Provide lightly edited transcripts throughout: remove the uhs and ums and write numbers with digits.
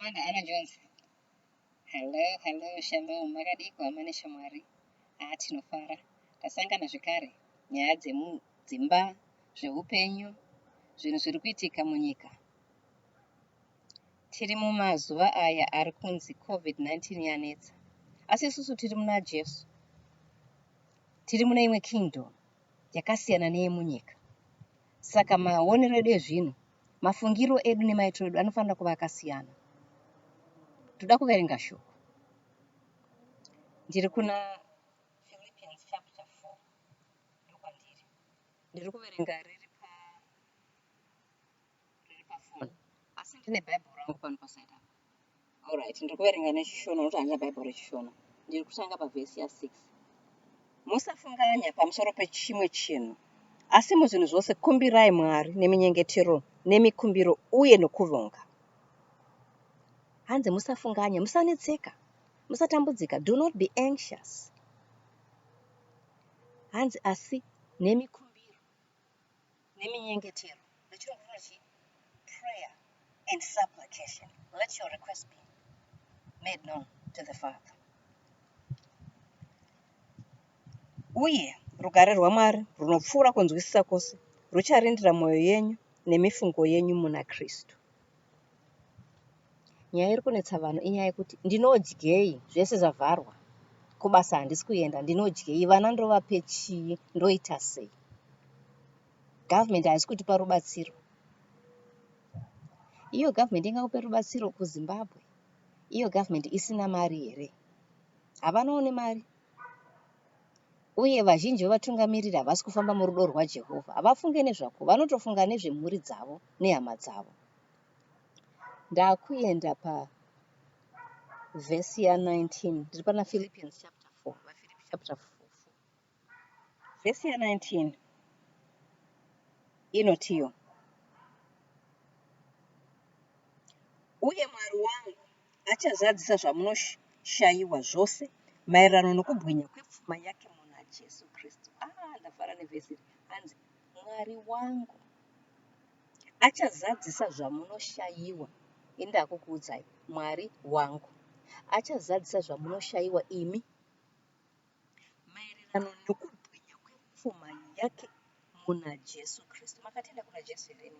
Commander Anna Jones. Hello, hello, shalom. Makadii kuhama neshamwari? Ah, tinofara. Tasangana zvekare. Nyaya dzemudzimba, zveupenyu, zvinhu zviri kuitika munyika. Tiri mumazuva aya ari kunzi COVID-19 yanetsa. Asi isusu tiri muna Jesu. Tiri mune imwe kingdom yakasiyana neyemunyika. Saka maonero edu ezvinhu, mafungiro edu nemaitiro edu anofanira kuva akasiyana. Toda kuverenga shoko. Ndiri kuna Philippians chapter 4 ndokwandiri. Ndiri kuverenga riri pa riri pafoni asi ndine bhaibheri rangu pano pasaidi apa. Alright, ndiri kuverenga neChishona nokuti handina bhaibheri reChishona. Ndiri kutanga pavhesi ya6. Musafunganya pamusoro pechimwe chinhu, asi muzvinhu zvose kumbirai Mwari neminyengetero nemikumbiro uye nokuvonga. Hanzi musafunganya, musanetseka, musatambudzika, do not be anxious. Hanzi asi nemikumbiro neminyengetero nechirungu rinoti prayer and supplication let your request be made known to the Father. Uye rugare rwaMwari runopfuura kunzwisisa kwose rucharindira mwoyo yenyu nemifungo yenyu muna Kristu. Nyaya iri kunetsa vanhu inyaya yekuti ndinodyei zvese zvavharwa kubasa handisi kuenda ndinodyei vana ndovape chii ndoita sei government haisi kutipa rubatsiro iyo government ingakupe rubatsiro kuZimbabwe iyo government isina mari here havanawo nemari Uye vazhinji vevatungamiriri havasi kufamba murudo rwaJehovha. Havafunge nezvako, vanotofunga nezvemhuri dzavo nehama dzavo. Ndakuenda pavhesi ya19, ndiri pana Philippians chapter 4, vaFilipi chapter 4. Vhesi ya19 inotiyo, Uye Mwari wangu achazadzisa zvamunoshayiwa zvose maererano nokubwinya kwepfuma yake muna Jesu Kristu. Ah, ndafara nevhesi iri. Hanzi, Mwari wangu achazadzisa zvamunoshayiwa. Ini ndakukuudzai, Mwari wangu achazadzisa zvamunoshayiwa imi maererano nokubwinya kwepfuma yake muna Jesu Kristu. Makatenda kuna Jesu here imi?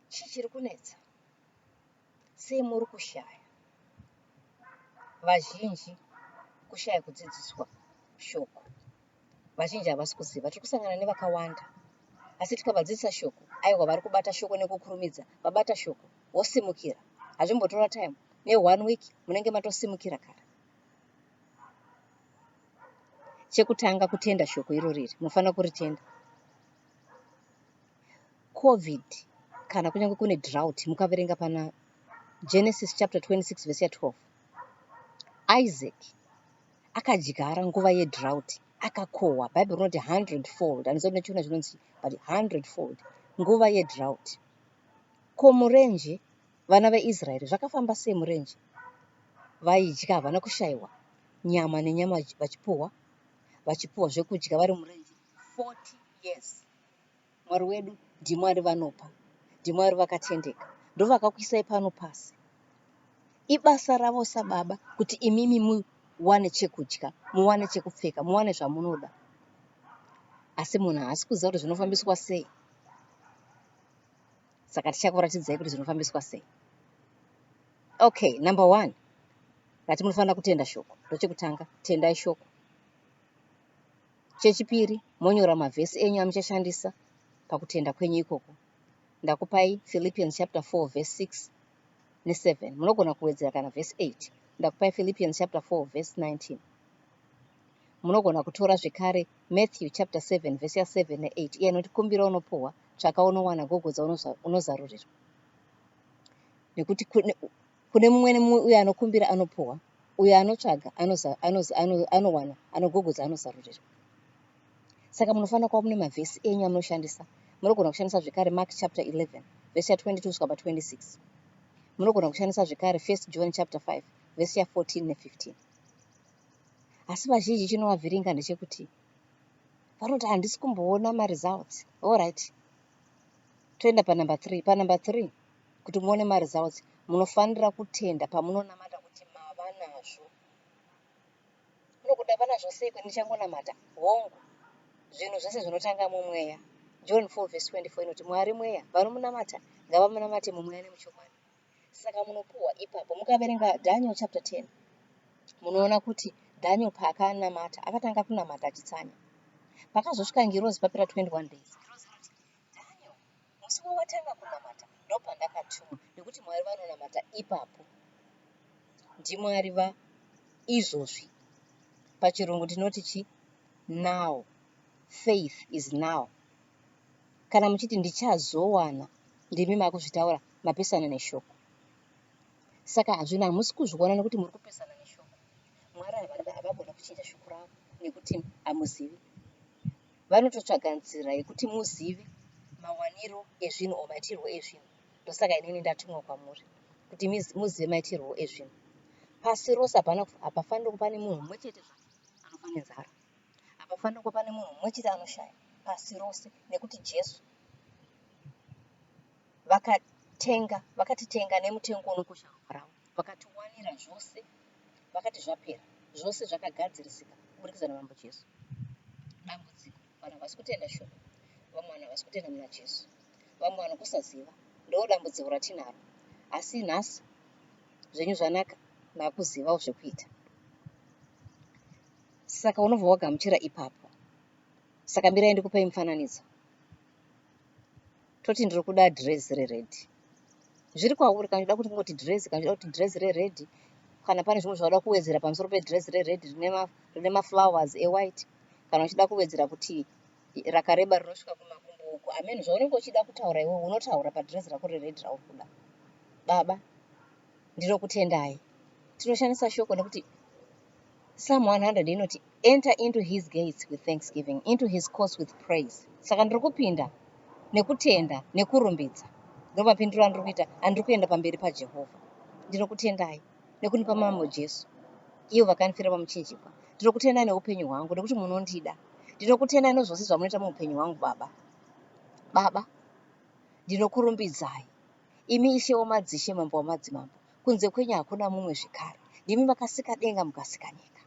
Chii chiri kunetsa? Sei muri kushaya? Vazhinji kushaya kudzidziswa shoko. Vazhinji havasi kuziva. Tiri kusangana nevakawanda asi tikavadzidzisa shoko, aiwa vari kubata shoko nekukurumidza. Vabata shoko vosimukira. Hazvimbotora time. Ne one week munenge matosimukira kare. Chekutanga kutenda shoko irori iri. Munofanira kuritenda. Covid kana kunyange kune drought mukaverenga pana Genesis chapter 26 verse ya 12 Isaac akadyara nguva yedrought akakohwa bhaibheri rinoti hundred fold handiziva kuti nechiona zvinonzi but hundred fold nguva yedrought ko murenje vana veIsraeri zvakafamba sei murenje vaidya havana kushaiwa nyama nenyama vachipuhwa vachipuhwa zvekudya vari murenje 40 years Mwari wedu ndiMwari vanopa, ndiMwari vakatendeka, ndovakakuisai pano pasi. Ibasa ravo sababa kuti imimi muwane chekudya, muwane chekupfeka, muwane zvamunoda. Asi munhu haasi kuziva kuti zvinofambiswa sei. Saka tichakuratidzai kuti zvinofambiswa sei. Okay, number one, ngati munofanira kutenda shoko. Ndochekutanga, tendai shoko. Chechipiri, monyora mavhesi enyu amuchashandisa pakutenda kwenyu ikoko. Ndakupai Philippians chapter 4 verse 6 ne7. Munogona kuwedzera kana verse 8. Ndakupai Philippians chapter 4 verse 19. Munogona kutora zvekare Matthew chapter 7 verse ya7 ne8 iye inoti kumbira unopuhwa, tsvaka unowana, gogodza unozarurirwa. Nekuti Kune mumwe nemumwe uyo anokumbira anopuhwa, uyo anotsvaga anowana, anogogodza anozarurirwa. Saka munofanira kuva mune mavhesi enyu amunoshandisa. Munogona kushandisa zvekare Mark chapter 11 vhesi ya 22 kusvika pa 26. Munogona kushandisa zvekare 1 John chapter 5 vhesi ya 14 ne 15. Asi vazhinji chinovavhiringa ndechekuti vanoti handisi kumboona maresults. Alright, toenda panumber 3. Panumber 3. Kuti muone maresults munofanira kutenda pamunonamata kuti mava nazvo. Munokuda vanazvo sei kuti ndichangonamata? Hongu, zvinhu zvese zvinotanga mumweya. John 4 verse 24 inoti Mwari mweya, vanomunamata ngavamunamate mumweya nemuchokwadi. Saka munopuhwa ipapo. Mukaverenga Daniel chapter 10 munoona kuti Daniel paakanamata akatanga kunamata achitsanya. Pakazosvika ngirozi papera 21 days, ngirozi inoti Daniel, musi wawatanga kunamata ndopandakatumwa nekuti Mwari vanonamata ipapo. NdiMwari va izvozvi. Pachirungu tinoti chi now. Faith is now. Kana muchiti ndichazowana ndimi makuzvitaura mapesana neshoko. Saka hazvina hamusi kuzviona nekuti muri kupesana neshoko. Mwari havagona kuchinja shoko ravo nekuti hamuzivi. Vanototsvaga nzira yekuti muzive mawaniro ezvinhu or maitirwo ezvinhu. Ndosaka inini ndatumwa kwamuri kuti muzive maitirwo ezvinhu. Pasi rose hapana hapafaniri kuva pane munhu mumwe chete zvake anofa nenzara. Hapafaniri kuva pane munhu mumwe chete anoshaya pasi rose nekuti Jesu vakatenga vakatitenga nemutengo unokosha ropa ravo vakatiwanira zvose vakati zvapera zvose zvakagadzirisika kuburikidza namambo Jesu. Dambudziko vanhu havasi kutenda shoko, vamwe vanhu havasi kutenda muna Jesu, vamwe vanhu kusaziva ndo dambudziko ratinaro. Asi nhasi zvenyu zvanaka, makuzivawo zvekuita, saka unobva wagamuchira ipapo. Saka mirai ndikupei mufananidzo. Toti ndiri kuda dhirezi reredhi. Zviri kwauri kana uchida kuti kungoti dhirezi kana uchida kuti dhirezi reredhi kana pane zvimwe zvauda kuwedzera pamusoro pedhirezi reredhi rine maflowers ewhite kana uchida kuwedzera kuti rakareba rinosvika kumakumbo uko amen zvaunenge uchida kutaura iwewe unotaura padhirezi rako reredhi rauri kuda. Baba, ndinokutendai. Tinoshandisa shoko nekuti Psalm 100 inoti enter into his gates with thanksgiving, into his courts with praise. Saka ndiri kupinda nekutenda nekurumbidza. Ndomapindiro andiri kuita, andiri kuenda pamberi paJehovha. Ndinokutendai nekunipa Mambo Jesu, ivo vakandifira pamuchinjikwa. Ndinokutendai neupenyu hwangu nekuti munondida. Ndinokutendai nezvose zvamunoita muupenyu hwangu Baba. Baba, ndinokurumbidzai. Imi Ishe wamadzishe, Mambo wamadzimambo. Kunze kwenyu hakuna mumwe zvekare. Ndimi makasika denga mukasika nyika.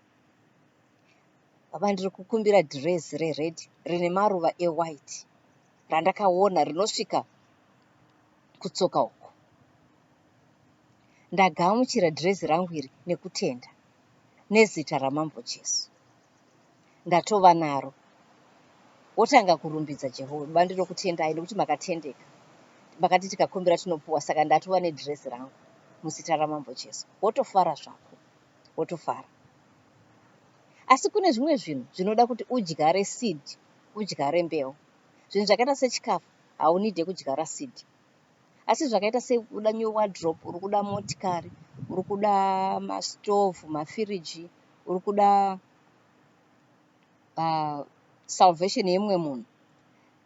Baba ndiri kukumbira dhirezi rered rine maruva ewhite randakaona rinosvika kutsoka uku. Ndagamuchira dhirezi rangu iri nekutenda nezita raMambo Jesu. Ndatova naro. Wotanga kurumbidza Jehovha. Baba ndinokutendai nekuti makatendeka. Makati tikakumbira tinopuwa saka ndatova nedhirezi rangu muzita raMambo Jesu. Wotofara zvako. Wotofara. Asi kune zvimwe zvinhu zvinoda kuti udyare seed, udyare mbeu. Zvinhu zvakaita sechikafu haunidhe kudyara seed. Asi zvakaita sekuda new wardrobe, uri kuda motikari, uri kuda mastovhu, mafiriji, uri kuda salvation yemumwe munhu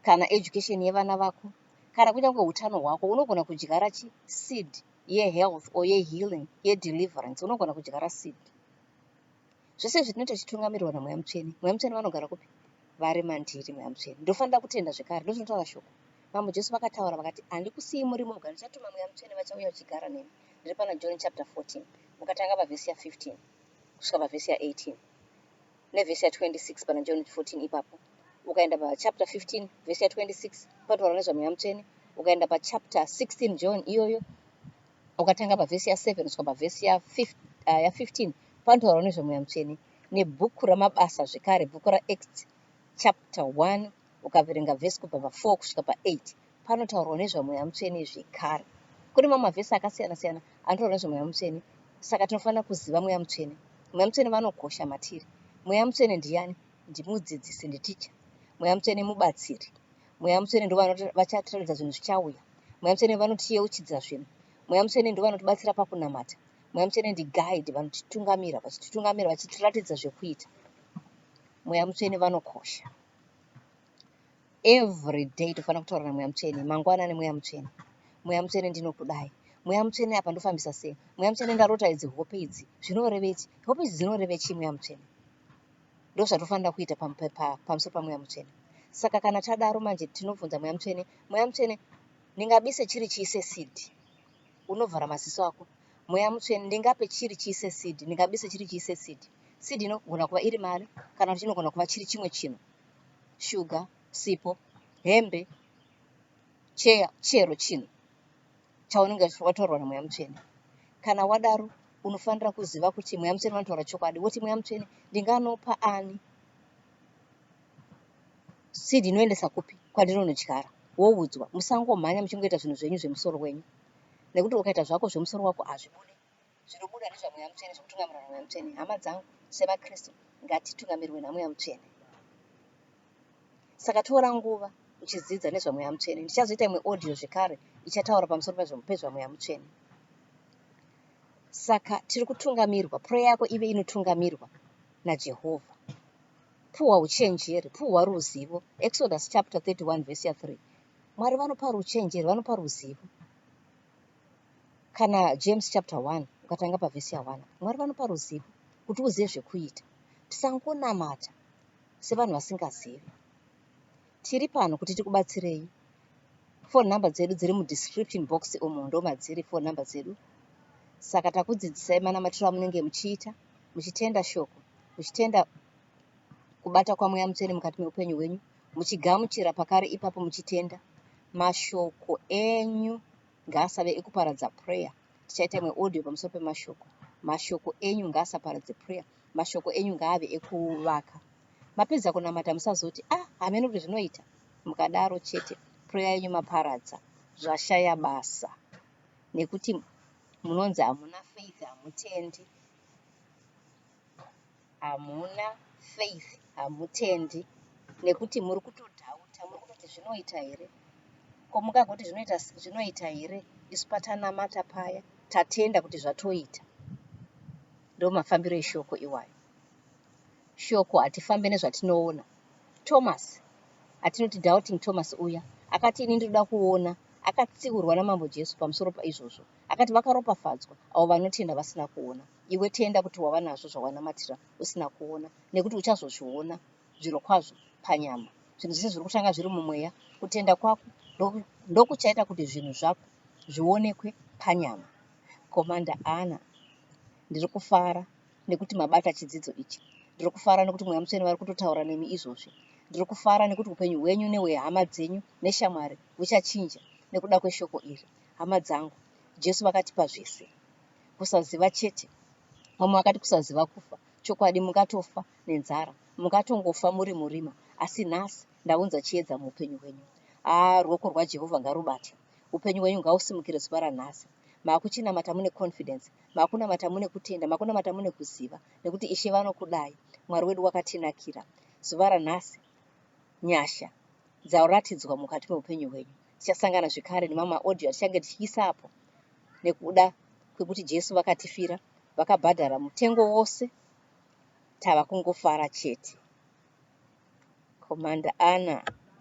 kana education yevana vako kana kunyange utano hwako unogona kudyara chi seed yehealth or yehealing yedeliverance unogona kudyara seed. Zvese izvi tinoita tichitungamirirwa naMweya Mutsvene. Mweya Mutsvene vanogara kupi? Vari mandiri Mweya Mutsvene. Ndofanira kutenda zvekare. Ndozvinotaura shoko. Mambo Jesu vakataura vakati, handikusiyi muri moga, ndichatuma Mweya Mutsvene vachauya vachigara nemi. Ndiri pana John chapter 14. Mukatanga pavhesi ya 15 kusvika pavhesi ya 18 nevhesi ya 26 pana John 14 ipapo. Ukaenda pachapter 15 vhesi ya 26 panotaura nezvaMweya Mutsvene. Ukaenda pachapter 16 John iyoyo ukatanga pavhesi ya 7 kusvika pavhesi ya 15 panotaurawo nezvemweya mutsvene nebhuku ramabasa zvekare bhuku raacts chapter 1 ukaverenga vhesi kubva pa4 kusvika pa8 panotaurwa nezvamweya mutsvene zvekare kune mamwe mavhesi akasiyana siyana anotaura nezvemweya mutsvene saka tinofanira kuziva mweya mutsvene mweya mutsvene vanokosha matiri mweya mutsvene ndiyani ndimudzidzisi nditicha mweya mutsvene mubatsiri mweya mutsvene ndo vachatiratidza zvinhu zvichauya Mweya Mutsvene vanotiyeuchidza zvinhu. Mweya Mutsvene ndovanotibatsira pakunamata. Mweya Mutsvene ndiguide, vanotitungamira, vachititungamira, vachitiratidza zvekuita. Mweya Mutsvene vanokosha. Every day tofanira kutaura naMweya Mutsvene. Mangwanani Mweya Mutsvene. Mweya Mutsvene ndinokudai. Mweya Mutsvene apa ndofambisa sei? Mweya Mutsvene ndarota idzi hope idzi. Zvinorevei? Hope idzi dzinorevei chii Mweya Mutsvene? Ndozvatofanira kuita pamusoro paMweya Mutsvene. Saka kana tadaro manje tinobvunza Mweya Mutsvene, Mweya Mutsvene, ndingabise chiri chii seseed? Unovhara maziso ako. Mweya Mutsvene, ndingape chiri chiise seed, ndingabise chiri chiise seed. Seed inogona kuva iri mari kana kuti chinogona kuva chiri chimwe chinhu. Shuga, sipo, hembe, cheya, chero chinhu chaunenge wataurwa naMweya Mutsvene. Kana wadaro, unofanira kuziva kuti Mweya Mutsvene vanotaura chokwadi. Woti, Mweya Mutsvene, ndinganopa ani? Seed inoendesa kupi kwandinonodyara? Woudzwa. Musangomhanya muchingoita zvinhu zvenyu zvemusoro wenyu. Nekuti ukaita zvako zvemusoro wako hazvibude. Zvinobuda ndezvaMweya Mutsvene, zvekutungamirwa naMweya Mutsvene. Hama dzangu, semaKristu, ngatitungamirwe naMweya Mutsvene. Saka tora nguva uchidzidza nezvaMweya Mutsvene. Ndichazoita imwe audio zvekare ichataura pamusoro pezvaMweya Mutsvene. Saka tiri kutungamirwa, prayer yako ive inotungamirwa naJehovha. Puhwa uchenjeri, puhwa ruzivo. Exodus chapter 31 verse ya 3. Mwari vanopa ruchenjeri, vanopa ruzivo. Kana James chapter 1 ukatanga pavhesi ya 1. Mwari vanopa ruzivo kuti uzive zvekuita. Tisangonamata sevanhu vasingazivi. Tiri pano kuti tikubatsirei. Phone number dzedu dziri mudescription box umu ndomadziri phone number dzedu. Saka takudzidzisai manamatiro amunenge muchiita muchitenda shoko, muchitenda kubata kwaMweya Mutsvene mukati meupenyu hwenyu, muchigamuchira pakare ipapo muchitenda. Mashoko enyu ngaasave ekuparadza prayer. Tichaita imwe audio pamusoro pemashoko. Mashoko enyu ngaasaparadze prayer. Mashoko enyu ngaave ekuvaka. Mapedza kunamata musazoti ah hameno kuti zvinoita. Mukadaro chete prayer yenyu maparadza. Zvashaya basa. Nekuti munonzi hamuna faith hamutendi. Hamuna faith hamutendi nekuti muri kutodhauta muri kutoti zvinoita here ko mungagoti zvinoita zvinoita here isu patanamata paya tatenda kuti zvatoita ndomafambiro eshoko iwayo shoko hatifambe nezvatinoona Thomas atinoti doubting Thomas uya akati ini ndinoda kuona akatsiurwa namambo Jesu pamusoro paizvozvo akati vakaropafadzwa avo vanotenda vasina kuona Iwe tenda kuti wava nazvo zvawanamatira usina kuona, nekuti uchazozviona zvirokwazvo panyama. Zvinhu zvese zviri kutanga zviri mumweya. Kutenda kwako ndokuchaita kuti zvinhu zvako zvionekwe panyama. Commander Anna, ndiri kufara nekuti mabata chidzidzo ichi. Ndiri kufara nekuti Mweya Mutsvene vari kutotaura nemi izvozvi. Ndiri kufara nekuti upenyu hwenyu nehwehama dzenyu neshamwari huchachinja nekuda kweshoko iri. Hama dzangu, Jesu vakatipa zvese. Kusaziva chete. Vamwe vakati kusaziva kufa. Chokwadi mungatofa nenzara. Mungatongofa muri murima. Asi nhasi ndaunza chiedza muupenyu hwenyu. Haa ruoko rwaJehovha ngarubate. Upenyu hwenyu ngausimukire zuva ranhasi. Makuchinamata mune confidence. Makunamata mune kutenda. Makunamata mune kuziva. Nekuti Ishe vanokudai. Mwari wedu wakatinakira. Zuva ranhasi nyasha dzaratidzwa mukati meupenyu hwenyu. Tichasangana zvekare nemamwe maaudio atichange tichiisa apo. Nekuda kwekuti Jesu vakatifira, vakabhadhara mutengo wose, tava kungofara chete. Commander Anna.